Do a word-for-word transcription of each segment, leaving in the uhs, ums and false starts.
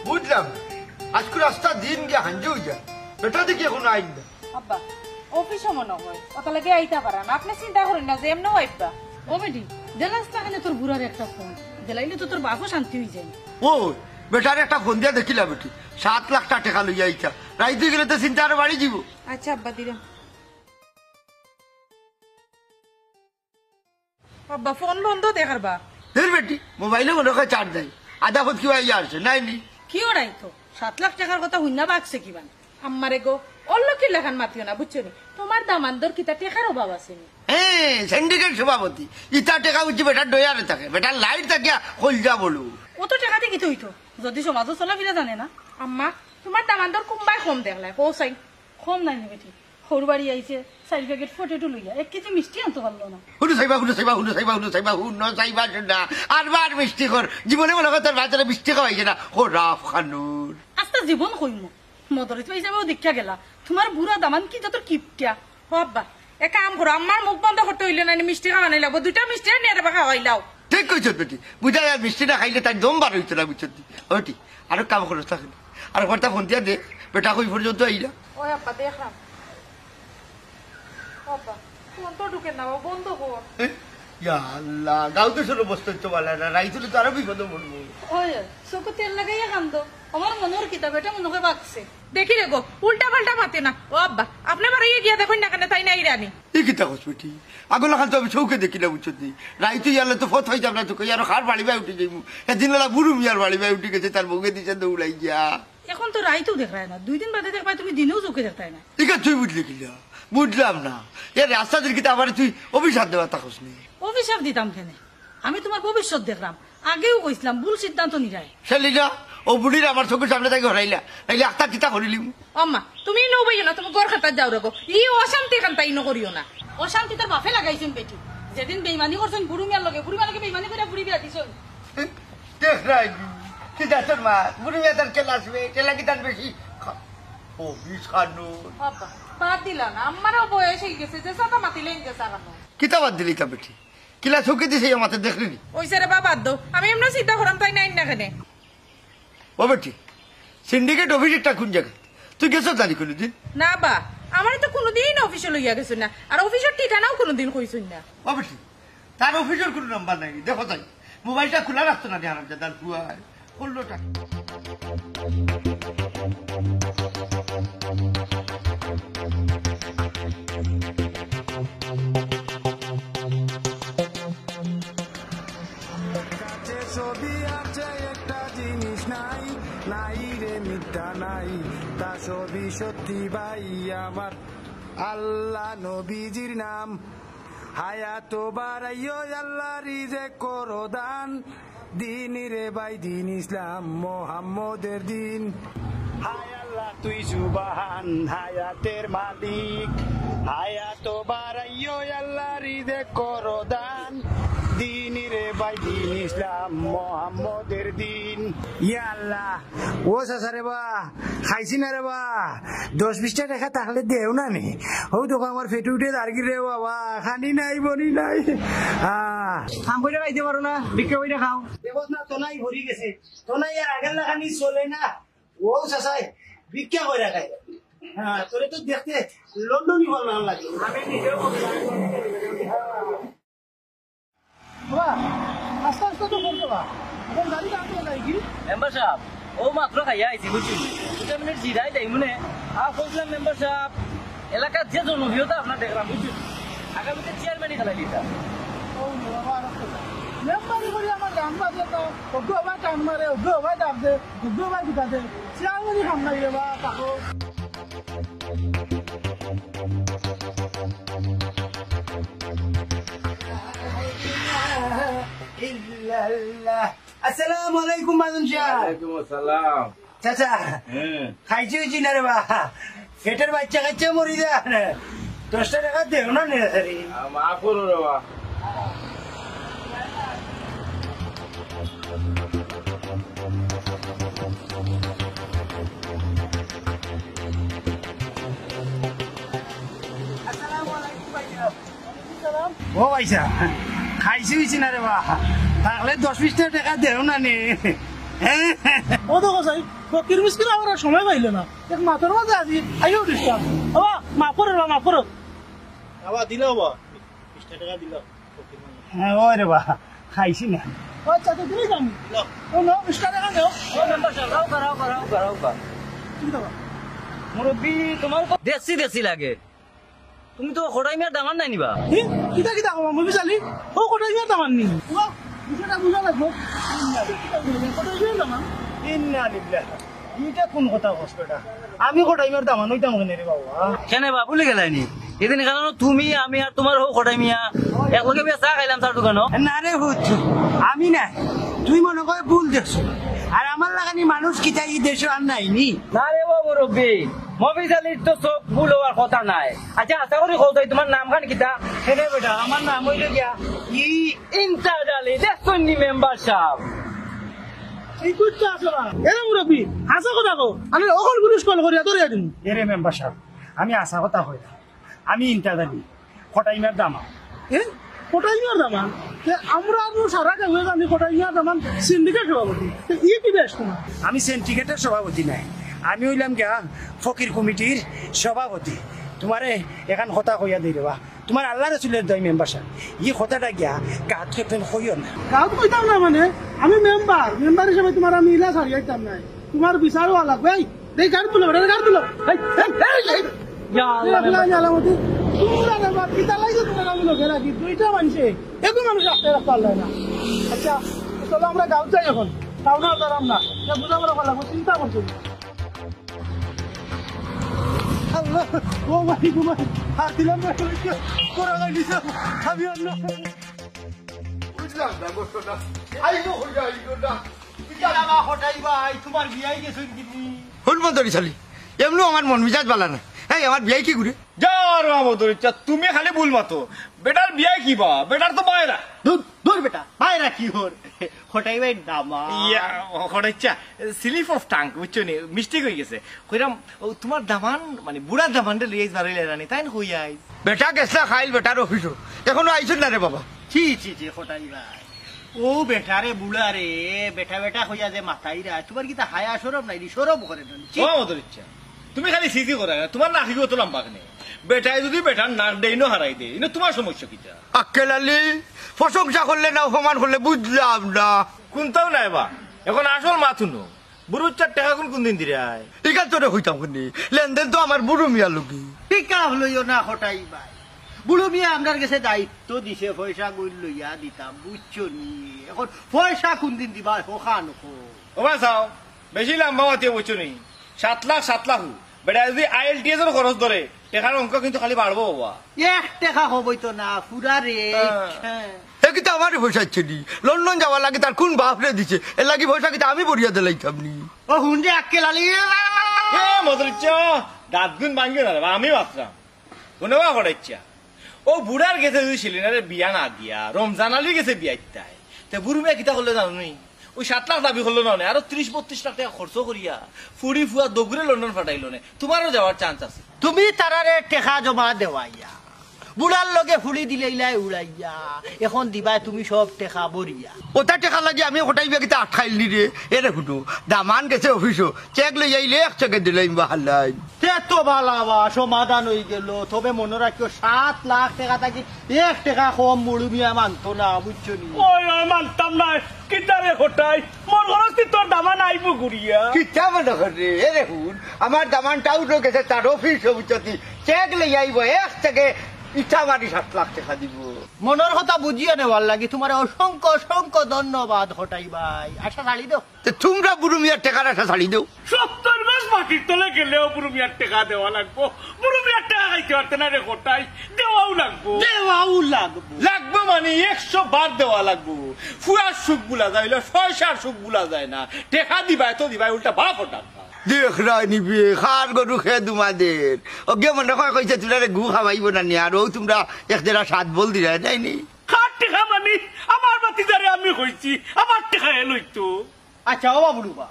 বুঝলাম। আইজকু রাস্তা দিন গিয়া হাঞ্জু অই যায়। বেটা দেখি অখনো আইন না। আব্বা, অফিসো মনো অয়। অতার লাগি আইতা পারা না। আপনে চিন্তা করইন না যে এমনেউ আইবা। ও বেটি, দেলাস না কেনে তোর বুড়ারে একটা ফোন। দেলাইলে তো তোর বাপও শান্তি অই যায়। ও, বেটারে একটা ফোন দিয়া দেখিলা বেটি। সাত লাখ টা টেকা লইয়া আইতা। রাইত অই গেলে তো চিন্তা আরো বাড়ি যিবো। আচ্ছা আব্বা, দিরাম। আব্বা, ফোন বন্ধ দেখার বা। ধুর বেটি, মোবাইলো মনো অয় চার্জ নাই। আধা পথ কিবা আইয়া আছে, নাই নি? কিওর আইতো? সাত লাখ টেকার কথা হুনিয়া বাগছে কিবা। আম্মারে গো, অর লগে কিলাখান মাতিও না, বুঝছো নি? তুমার দামান্দর কিতা টেকার অভাব আছে নি? হ্যাঁ, সিন্ডিকেট সভাপতি। ইতা টেকা বুঝি বেটার ডয়ারে থাকে, বেটার লাইট থাকিয়া কইলজা বলু। অত টেকা দি কিতা অইতো, যুদি সমাজো চলাফিরা জানে না। আম্মা, তুমার দামান্দর কুনবায় কম দেখলায়, কও চাই। কম নায় নি বেটি, হউর বাড়ি আইছে, চাইর প্যাকেট পটেটো লইয়া, এক কেজি মিষ্টি আনতো পারলো না। হুনো চাইবা, হুনো চাইবা, হুনো চাইবা, হুনো চাইবা, হুনো চাইবা, হুনো। আর বার মিষ্টি কর। জীবনে মনো অয় তোর বাচ্চারে মিষ্টি খাওয়াইছে না। ও রাফ খানুর। আস্তা জীবন কইমু। মদরিছ ভাই হিসাবেও দেখিয়া গেলা। তুমার বুড়া দামান কি যত কিপটা। ও আব্বা, এক কাম করো, আম্মার মুখ বন্ধ করতে অইলে না, মিষ্টি খাওয়ানি লাগবো। দুইটা মিষ্টি আনিয়া রেবা খাওয়াইলাও। ঠিক কইছো বেটি। বুঝা যায় মিষ্টি না খাইলে তার দম বার অইতো না, বুঝছো নি? ওটি, আরো কাম করো তাহলে। আর একটা ফোন দিয়া দে, বেটা কই পর্যন্ত আইলা? ওই আব্বা, দেখলাম। ও আব্বা, ফোন তো ঢুকে না, ও বন্ধ কর। এ, ইয়া আল্লাহ, গাঁও দেশর অবস্থা তো ভালা না, রাইত অইলে তো আরো বিপদো পড়মু। ওই, চোখো তেল লাগাইয়া কান্দো। আমার মনর কিতা, বেটা মনো অয় বাগছে। দেখি রে গো, উল্টা পাল্টা মাতে না। ও আব্বা, আপনে বারইয়া গিয়া দেখইন না কেনে তাই নাই রানি। ই কিতা কস বেটি? আগর লাখান তো আমি চউখে দেখি না, বুঝছো নি? রাইত অইয়ালে তো পথ পাইতাম না, তো কই আরো কার বাড়ি বায় উঠি যাইমু। এদিন অলা বুরু মিয়ার বাড়ি বায় উঠি গেছে, তার বউয়ে দিছে দৌড়াইয়া। এখন তো রাইতও দেখরায় না, দুই দিন বাদে দেখবায় তুমি দিনেও চউখে দেখতায় না। ইখান তুই বুঝলি কিলা? বুঝলাম না। এ রাস্তা দিন কিতা আমারে তুই অভিশাপ দেবার থাকস নি? অভিশাপ দিতাম কেনে? আমি তুমার ভবিষ্যৎ দেখরাম। আগেও কইছলাম, ভুল সিদ্ধান্ত নিরায়। সেলিনা, অউ বুড়িরে আমার চউখর সামনে থাকি হরাইলা, নাইলে আখতা কিতা করিলিমু। আম্মা, তুমি ইনো বইও না, তুমি ঘর খাতাত যাও রে গো। ই অশান্তি খান তাই ইনো করিও না। অশান্তি তোর বাপে লাগাইছইন বেটি। যেদিন বেইমানি করছইন বুরু মিয়ার লগে, বুরু মিয়ার লগে বেইমানি করিয়া বুড়ি বিয়া দিছইন। দেখ রাইবি, কি জাতর মা, বুরু মিয়া তার কেলা আসবে, কেলা কি তার বেশি খা-, ও, বিষ খানো। বাবা, বাদ দিলা না, আম্মারও বয়স অই গেছে, যে সাতা মাতিলে ইন গেছে আগানো। কিতা বাদ দিলি তা বেটি? কিলা চউখে দিছে ইয়া মাতে দেখলি নি? অইছে রে বা, বাদ দেও। আমি এমনে চিন্তা করাম তাই নাই না কেনে। ও বেটি, সিন্ডিকেট অফিস একটা কোন জাগা? তুই গেছস জানি কোনোদিন? না বা, আমারে তো কোনোদিন অফিসো লইয়া গেছইন না, আর অফিসর ঠিকানাও কোনোদিন কইছইন না। ও বেটি, তার অফিসর কোনো নাম্বার নাই, দেখো তাই। মোবাইলটা খোলা রাখতো না রে হারামজাদার পুয়ায়। করলোটা। কাছে ছবি আছে, একটা জিনিস নাই, নাই রে মিথ্যা নাই, তা ছবি সত্যি ভাই আমার। আল্লাহ নবীজির নাম, হায়াত বাড়াইও আল্লাহ রিজেক করো দান, দিন রে ভাই দিন ইসলাম মোহাম্মদের দিন। হায় আল্লাহ তুই সুবাহান, হায়াতের মালিক, হায়াত বাড়াইও আল্লাহ রিজেক করো দান, দিন রে ভাই দিন ইসলাম মোহাম্মদের দিন। ইয়া আল্লাহ, ও চাচা রে বা, খাইছি না রে বা, দশ বিশটা টেকা থাকলে দেও না নি। হউ দেখো আমার পেটে উঠে দাঁড়গি রে বাবা, খানি নাই, বনি নাই। আহ। কাম কইরা খাইতে পারো না, ভিক্ষা কইরা খাও। দেখো না, তো নাই ভরি গেছে, তো নাই আর আগের লাখানি চলে না। ও চাচাই, ভিক্ষা কইরা খাই। হ্যাঁ, তোরে তো দেখতে লন্ডনি বল না লাগে। আমি নিজেও বাবা, আস্তে আস্তে তো করতে বা। এখন গাড়ি দাঁড়িয়ে যায় কি? মেম্বার সাব, ও মাত্র খাইয়া আইছি, বুঝছইন? দুইটা মিনিট জিরাই যাই মনে। আর কইছিলাম মেম্বার সাব, এলাকার যে জনপ্রিয়তা আপনার দেখলাম, বুঝছইন? আগামীতে চেয়ারম্যানই খেলা দিতা। ও বাবা, আর একটা কথা। মেম্বারি করি আমার গান বাজে তো, ওগো ভাই টান মারে, ওগো ভাই ডাক দে, ওগো ভাই গুতা দে। চেয়ারম্যানই কাম নাই রে বা, তাকো। ইল্লাল্লাহ। আসসালামু আলাইকুম, মাজন সাহেব। ওয়ালাইকুম আসসালাম। চাচা, হুম। খাইছি অইছি না রে বা। পেটের বাচ্চা কাচ্চা মরি যায় না। দশটা টেকা দেও না নে রে। আ, মাফ করো রে বা। আসসালামু আলাইকুম ভাইয়া। ও ভাইসা, খাইছি অইছি না রে বা, তাহলে দশ বিশটা টেকা দেও না নে। ও তো কসাই, ফকির মিসকিন আমার আর সময় পাইল না। এক মাতর মাঝে আজি আইও ডিস্টার্ব। বাবা, মাফ করো বা, মাফ করো। বাবা, দিলাও বা, বিশ টাকা দিলাও। হ্যাঁ, ওই রে বা, খাইছি না। ও আচ্ছা, তো দিলে যাম। ও নাও, বিশ টাকা নেও। ও মেম্বার সাব, রাও, রাও, রাও, রাও, রাও। ঠিক আছে। মুরব্বি, তোমার দেশি দেশি লাগে। তুমি তো কটাই মিয়ার দামান নায় নি বা? হি? কিতা কিতা কও, মুরব্বি চালি? ও কটাই মিয়ার দামান নি? ও, বিষয়টা বুঝা লাগবো। কটাই মিয়ার দামান? ইন্না লিল্লাহ। ইটা কোন কথা কস বেটা? আমি কটাই মিয়ার দামান অইতাম কেনে রে বাবা? কেনে বা, ভুলি গেলায় নি? এদিন কারণ তুমি, আমি আর তোমার হউ কটাই মিয়া একলগে বইয়া চা খাইলাম চার দোকানো। না রে হুত, আমি নায়। তুই মনে কয় ভুল দেখছো। আর আমার লাখানি মানুষ কিতা ই দেশো আর নাই নি? না রে বা মুরব্বি, মফিজ আলির তো চউখ ভুল অওয়ার কথা নায়। আচ্ছা, আশা করি কও চাই, তোমার নাম খান কিতা? কেনে বেটা, আমার নাম অইলো গিয়া ই ইমতাজ আলী, দেখছইন নি মেম্বার সাব? এই তুই তো আসো না। এরে মুরব্বি, হাছা কথা কও। আমি অকল পুলিশ কল করিয়া ধরিয়া দিমু। এরে মেম্বার সাব, আমি হাছা কথা কইরাম। আমি ইমতাজ আলী, কটাই মিয়ার দামান। এ? কটাই মিয়ার দামান? তে আমরা আর সারা গাঁওয়ে জানি কটাই মিয়ার দামান সিন্ডিকেট সভাপতি। তে ই কি বেশ তোমার? আমি সিন্ডিকেটর সভাপতি নায়, আমি অইলাম গিয়া ফকির কমিটির সভাপতি। তোমারে এখান কথা কইয়া দেই রে বা, তোমার আল্লাহ রসুলর দোয়াই মেম্বার সাব, ই কথাটা গিয়া গাঁওত কেউরে কইও না। গাঁওত কইতাম না মানে, আমি মেম্বার, মেম্বার হিসাবে তোমার আমি ইলা ছাড়িয়া দিতাম নায়। তোমার বিচার অওয়া লাগবো। এই, এই গাড়ি তুলো, বেটা, গাড়ি তুলো। এই, এই, এই, এই। ইয়া আল্লাহ, ইয়া আল্লাহ, মেম্বার সাব। ইয়া আল্লাহ, মতি। তোমরা রে বাপ, কিতা লাগি তোমরা আমি লগে রাখি? দুইটা মানুষে, এত মানুষ রাস্তায় রাখতে পারলে না। আচ্ছা, চলো আমরা গাঁওত যাই এখন। টাউনে আর দাঁড়াম না। ইটা বুঝা পড়া লাগবো, চিন্তা করছি। আল্লাহ, ও ভাই, ঘুমাই। হাত দিলাম না, তোরা গাড়ি যাও। আমি আর না। বুঝলাম না, বুঝলাম না। আইলো, হইয়া আইলো না। ইটা বাবা, কটাই ভাই, তোমার বিয়াই গেছইন কিনি? হুন মদরি চালি, এমনেও আমার মন মিজাজ বালা না। এই, আমার বিয়াই কি করে? যাও রে বাবা, মদরি চা, তুমি খালি ভুল মাতো। বেটার বিয়াই কি বা? বেটার তো বাইরা। দূর, দূর বেটা, বাইরা কি হর? কটাই ভাই দামা। ইয়া, কটাই চা, slip of tongue, বুঝছো নি? Mistake অই গেছে। কইরাম, ও, তোমার দামান, মানে, বুড়ার দামানরে লইয়া আইজ বারইলে রানি, তাইন কই আইজ? বেটা গেছলা খাইল বেটার অফিসো, এখনো আইছইন না রে বাবা। ছি, ছি, ছি, কটাই ভাই। ও বেটারে বুড়ারে, বেটা বেটা কইয়া যে মাতাইরা, তোমার কিতা হায়া শরম নাই নি? শরম করে না নি? ছি। ও মদরিচ্ছা, তুমি খালি সিজি করায় না, তোমার নাক ইগু অত লম্বা কেনে? বেটায় যুদি বেটার নাক দেইনো হারাই দেয়, ইনো তোমার সমস্যা কিতা? আক্কেল আলী, প্রশংসা করলে না অপমান করলে বুঝলাম না। কুনটাও নায় বা, এখন আসল মাত হুনো। বুরুচ্চার টেকা কুন কুন দিন দিরায়? ইখান তোরে কইতাম কুনি, লেনদেন তো আমার বুরু মিয়ার লগে। টেকা লইও না কটাই ভাই, বুরু মিয়া আমরার গেছে দায়িত্ব দিছে, পয়সা গুইন লইয়া দিতাম, বুঝছো নি? এখন পয়সা কুন দিন দিবা, হখান কও। ও বা চাও, বেশি লম্বা মাতিও বুঝছো নি? সাত লাখ, সাত লাখ হু। বেটায় যুদি আইএলটিএস এর খরচ ধরে, টেকার অঙ্ক কিন্তু খালি বাড়বো বাবা। এক টেকা হবই তো না, পুরা রে। হ্যাঁ। হ্যাঁ। হে কিতা আমারে পয়সা দিছে নি? লন্ডন যাওয়ার লাগি তার কুন বাপরে দিছে? এর লাগি পয়সা কিতা আমি ভরিয়া দিলাইতাম নি? ও হুন রে আক্কেল আলী। এ মদরিচ্ছ, দাঁত গুন ভাঙ্গিও না রে বা, আমি বাঁচলাম। হুনো বা কটাই চা, ও বুড়ার গেছে যুদি সেলিনারে বিয়া না দিয়া রমজান আলীর গেছে বিয়া দিতায়, তে বুরু মিয়া কিতা করলে জানো নি? ওই সাত লাখ দাবি করলো না অনে, আরো ত্রিশ বত্রিশ লাখ টেকা খরচ করিয়া ফুড়ি ফুয়া দগুরে লন্ডন ফাটাইলো নে, তোমারও যাওয়ার চান্স আছে। তুমি তারারে টেকা জমা দেওয়াইয়া, বুড়ার লগে ফুড়ি দিলাইলায় উড়াইয়া, এখন দিবায় তুমি সব টেকা ভরিয়া। ওটা টেকা লাগি আমি কটাই ভাই কিতা আটকাইল নি রে। এরে হুনো, দামান গেছে অফিসো, চেক লইয়া আইলে এক চেকে দিলাইমু বা হালাই। তে তো বালা বা, সমাধান অইগেলো। তবে মনো রাখিও, সাত লাখ টেকা থাকি এক টেকা কম বুরু মিয়া মানতো না, বুঝছো নি? ওই, ওই, মানতাম না। কিতা রে কটাই? মন করস নি তোর দামান আইবো ঘুরিয়া? কিতা মনো করে রে? এরে হুন, আমার দামান টাউটো গেছে, তার অফিসো, বুঝছো নি? চেক লইয়া আইবো, এক চেকে ইটা মারি সাত লাখ টেকা দিবো। মনর কথা বুঝিয়া নেওয়ার লাগি তোমারে অসংখ্য, অসংখ্য ধন্যবাদ কটাই ভাই। আশা ছাড়ি দেও। তে তুমরা বুরু মিয়ার টেকার আশা ছাড়ি দেও। সত্তর মাস মাটির তলে গেলেও বুরু মিয়ার টেকা দেওয়া লাগবো। বুরু মিয়ার টেকা খাইতে পারতে না রে কটাই, দেওয়াও লাগবো। দেওয়াও লাগবো। লাগবো মানে একশো বার দেওয়া লাগবো। ফুয়ার সুখ ভুলা যায়, অইলে পয়সার সুখ ভুলা যায় না। টেকা দিবায় তো দিবায়, উল্টা বাপও ডাকবা। দেখরায় নি বে, কার গরু কে দুমা দের। অগে মনে কয় কইছে তুমরারে গু খাওয়াইবো না নি, আর অউ তুমরা এক জেরা সাত বল দিরায়, তাই নি? কার টেকা মানে? আমার ভাতিজারে আমি কইছি, আমার টেকা হে লইতো। আচ্ছা, ও বাবলু বা,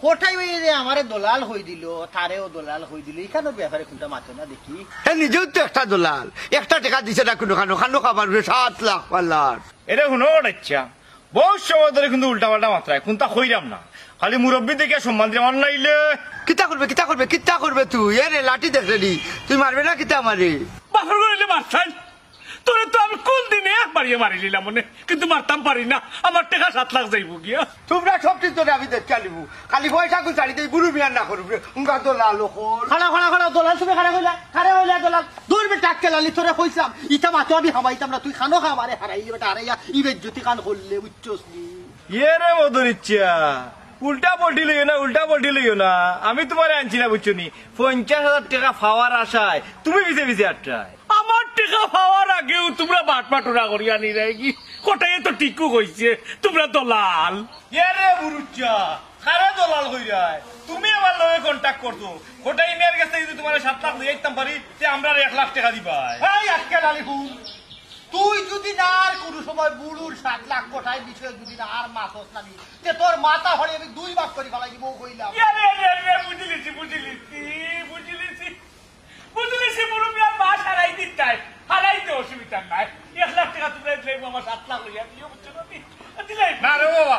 কটাই ভাইয়ে যে আমারে দলাল কই দিলো, তারেও দলাল কই দিলো, ইখানর ব্যাপারে কুনটা মাতো না দেখি? হে নিজেও তো একটা দলাল, একটা টেকা দিছে না কুনুখানো, খানো খাবার উপরে সাত লাখ পাল্লার। এরে হুনো কটাই চা, বউত সময় ধরি কিন্তু উল্টাপাল্টা মাতরায়, কুনতা কইরাম না। খালি মুরব্বি দেখিয়া সম্মান দিয়া মাত নাইলে। কিতা করবে, কিতা করবে, কিতা করবে তুই? এ রে, লাঠি দেখলে নি? তুই মারবে না কিতা আমারে? বাপর ঘর অইলে মারতাম। তোরে তো আমি কোন দিনে একবারিয়ে মারি নিলাম মনে, কিন্তু মারতাম পারি না। আমার টেকা সাত লাখ যাইবো গিয়া। তোমরা সব চিন্তা আমি দেখিয়া নিমু। খালি পয়সা গুলো ছাড়ি দেই, গুরু মিয়ার না করবে। উঙ্গা দলাল অকল। খাড়া, খাড়া, খাড়া, দলাল তুমি খাড়া কইলা, খাড়া কইলা দলাল। দূর বেটা, আক্কেল আলী, তোরে কইছিলাম, ইতা মাতো আমি হামাইতাম না, তুই খানো খা আমারে হারাইলে বেটা, হারাইয়া ইবের জ্যোতি খান করলে, বুঝছস নি? ইয়ে রে মদরিচ্ছা, উল্টা পল্টি লইও না, উল্টা পল্টি লইও না। আমি তোমারে আনছি না, বুঝছো নি? পঞ্চাশ হাজার টেকা পাওয়ার আশায় তুমি পিছে পিছে আট্রায়। আমার টেকা পাওয়ার আগেউ তোমরা বাটপাটুরা করিয়া নিরায়গি। কটাইয়ে তো ঠিকউ কইছে, তোমরা দলাল। এ রে বুরুচ্চা, কারে দলাল কইরায়? তুমি আমার লগে কন্ট্যাক্ট করছো। কটাই মিয়ার গেছে যদি তোমার সাত লাখ লইয়া আইতাম পারি, তে আমরারে এক লাখ টেকা দিবায়। এই আক্কেল আলী হুন, তুই যদি না আর কোনো সময় বুরুর সাত লাখ কটাই বিষয়ে যদি না আর মাতস না নি, তে তোর মাথা ফাড়ি আমি দুই ভাগ করি ফালাই দিমু, কইলাম। এ রে, এ রে, এ রে, বুঝিলিছি, বুঝিলিছি, বুঝিলিছি। বুঝিলিছি, মুরব্বি আর মাছ হারাই দিতাই, হারাইতে অসুবিধা নাই। এক লাখ টেকা তোমরা দিলে আমার সাত লাখ লইয়া দিও, বুঝছো না নি? দিলাই। না রে বাবা,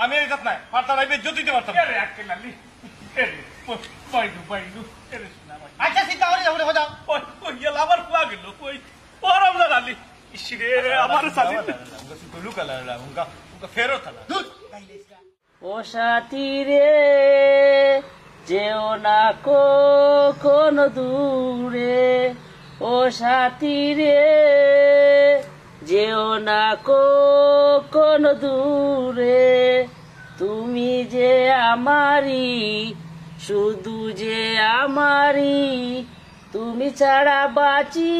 আমি এই জাত নাই, পারতাম না, এই বেজ্জত দিতে পারতাম না। এ রে, আক্কেল আলী, এ রে, বাইনু, বাইনু, এ রে, শোনা বাইনু। আচ্ছা, চিন্তা করি যাবো রে, হো যাও। ওই, ওই, ইয়ালা আমার কুয়া গেল, ওই, ও হারামজাদা আলী। ইস রে, আমার সাথে। উনকা ফেরত আলা। ও সাথী রে, যেও না কখনো দূরে। ও সাথী রে, যেও না কখনো দূরে। তুমি যে আমারই, শুধু যে আমারই, তুমি ছাড়া বাঁচি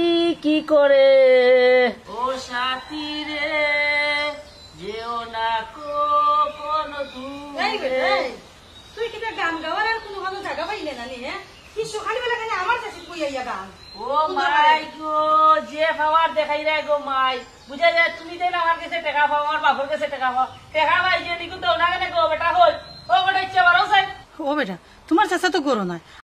কি করে? ও সাথী রে, যেও না কখনো এই বেটা, দূরে। এই, তুই কিতা গান গাওয়ার আর কোনো ভালো জায়গা পাইলে না নি, হ্যাঁ? কি সকালবেলা কেন আমার কাছে কই আইয়া গান? ও মাই গো, যে পাওয়ার দেখাইরায় গো মাই। বুঝা যায়, তুমি দেন আমার কাছে টেকা পাও, আমার বাপর কাছে টেকা পাও। টেকা পাই যে নিকু দেও না কেন গো বেটা, হই। ও বেটা, ইচ্ছা বাড়াও চাই। ও বেটা, তোমার চাচা তো গরো নাই।